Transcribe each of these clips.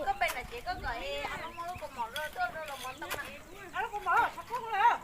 Koj pe na ces koj kom lub kaus mom tuaj rau los mov ntoo na. Lub kaus mom tshaj kub lawm.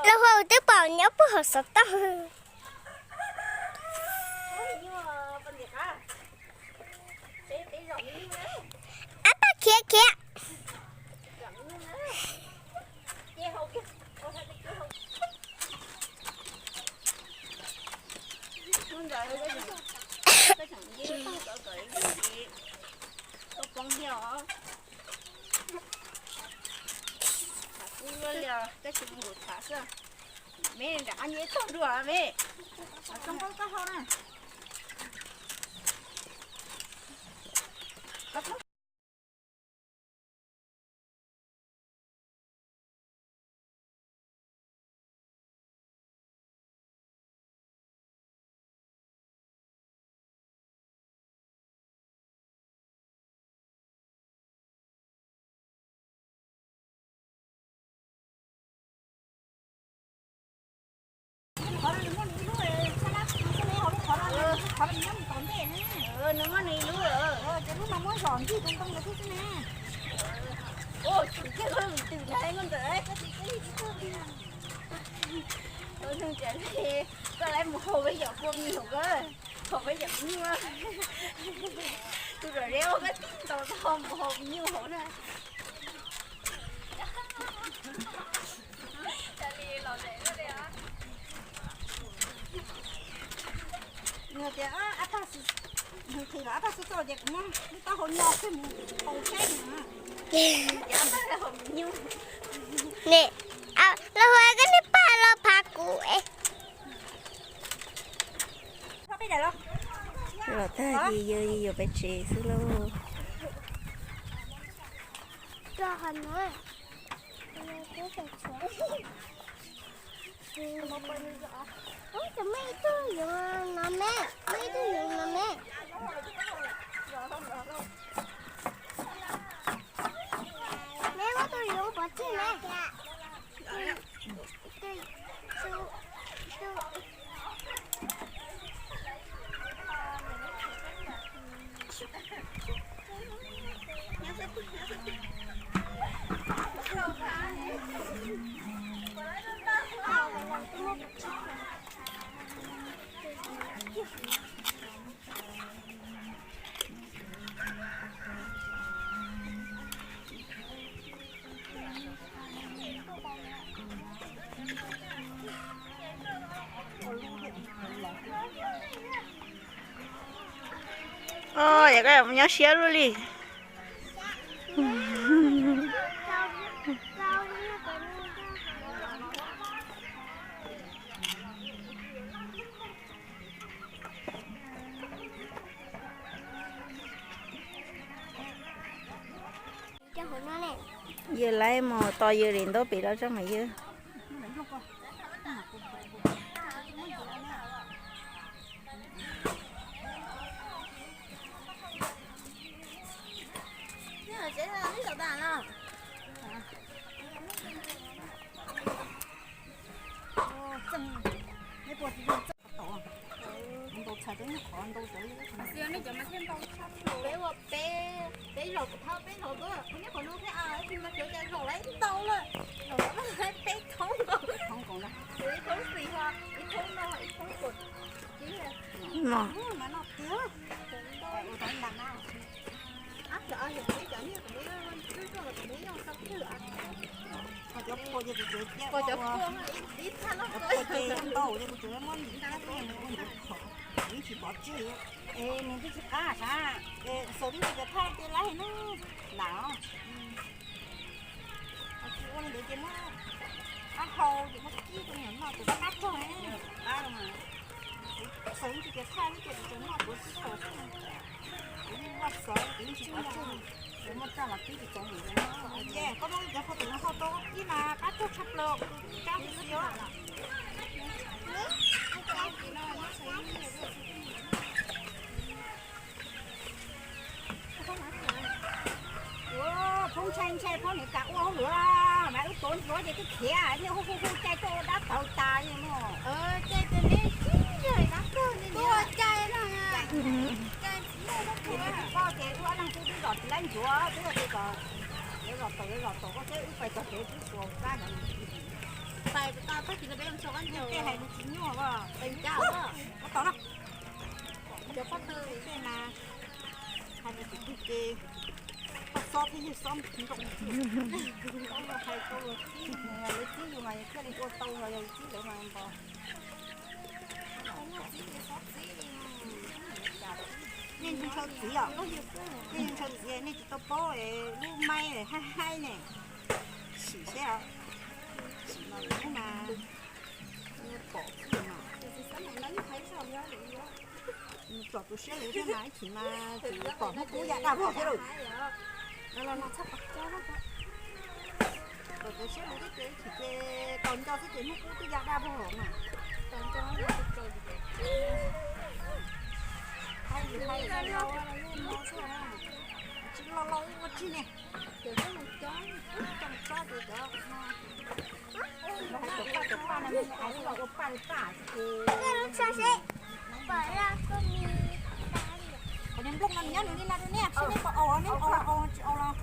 Lub hauv twb pom nyob puag hauv xov tooj. Ab, pab khiav khiav. Me nram qab nce tog dua me. Too npaub koj hau na. Nws muaj nws ib lub. Ces lub no muab zom ncig too ntoo lawm thiab xwb ne. Ua, tseem kiag lub twm na, ntawm koj lawv mus haus peb yam kua mis hauv koj, haus peb yam me nyuj. Tus zom zeb ua koj tib ntaus tau mus haus me nyuj hauv na. Nws tias ab tag, nws thim los ab tag xub txoj ces kuv muab lub taub hau nyo xwb mus haus saib no. Ne, los hu koj niag pog los phav kuv. Los tag ces yawg yuav pais tsev xwb lauj. Muaj ib tug yoov no me, muaj ib tug yoov no me. Me, muaj tus yoov pov tseg me. Koj nyob siab luaj li. Yawg laib mus tos yawg li ntaub pem los tso mas yawg. Peb ua peb, peb zaum tau peb zaum tuaj, nyob qhov no thiab a, ib tug mas cov cai zaum lawm ntau lawm, zaum lawm peb thoob nkaus, ib thoob xis ho ib thoob no ib thoob kaum tsib. Cov phuaj ces kuv tseem, cov phuaj ces ntau ces kuv tseem muab nim thiab tus yog mus ua ntawd khov, kuv yeej tsis pov tseg. Es nws twb tsis qab sav, es xaus twb tsis kawg thaj ces laib na, lam os. Tsis ua li ntawd ces muab qab hau ces muab kib rau niam noj tus qab qab rog, qab rau mas. Xaus yeej tsis kawg thaj ces kuv tseem noj tuav tib thaum xwb. Kuv yeej vaj xav kuv yeej tsis pov tseg, es muaj raj los kib tsis tau nim. Ces koj muab cov phuaj tus no hau rau kib mas qab rog tshaj plaws, kuv tus tsab xis os. Ua, phoob ntshai ntshai phoob niam kam ua hauj lwm, mas wb tuav ntsuav ces twb khiav thiab hu hu hu cai tuaj ua dab tawv tas li no. Cai tias neb tsis yog dab kawg li, tuaj cai no. Koj ces wb ob leeg twb zom tsis laib ntsuav, twb yog tias kom lawv zom tau, lawv zom tau koj thiab wb pais txog tsev twb tuav kab ntawd. Pais tau tag kis no peb mus txog qab ncaug, tej hais lus tsis nyuaj, pais ncab tau no. Cov pab tw mas hais tias tsis tug ces koj xob thiab yawg xob nroo, hais tau lawv txib yus mas yus thiaj li ua tau, yog yus txib lawv mas npau. Nej ntshaw txiv os, nej ntshaw txiv nej tsis tau paub lub maib haib haib ne. Sim seb, sim mas lub mas pom xwb mas. Tsom tus siab luv thiab mas ib chim mas tsis pom hnub qub ya daj vog thiab lauj. Tsom tus siab luv thiab ces ib chim ces tos nco xwb ces hnub qub twb ya daj vog mas. Tsis los los ua tsi ne. Cov paj cov paj no, ais los ua paj li paj. Qhov niag nplooj no nws nyob nws li no rau nej, tsis nej pom aus, nej pom aus tsis aus los.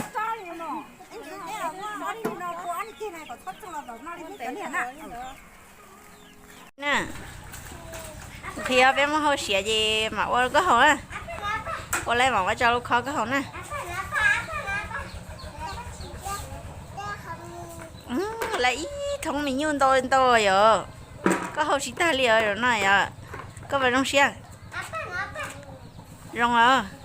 Tsob li no, ob li no, ua ob li ceg na kom txhob txog los tom no li cov niag na. Na, qhia peb muab hau siav ces mam ua koj haus na. Ua lawm mam ua tso lub khob koj haus na. Lawv ib thoob me nyuj ntau ntau yom. Koj haus tsis tag li os zaum no yom. Koj puas zoo siab? Zoo os.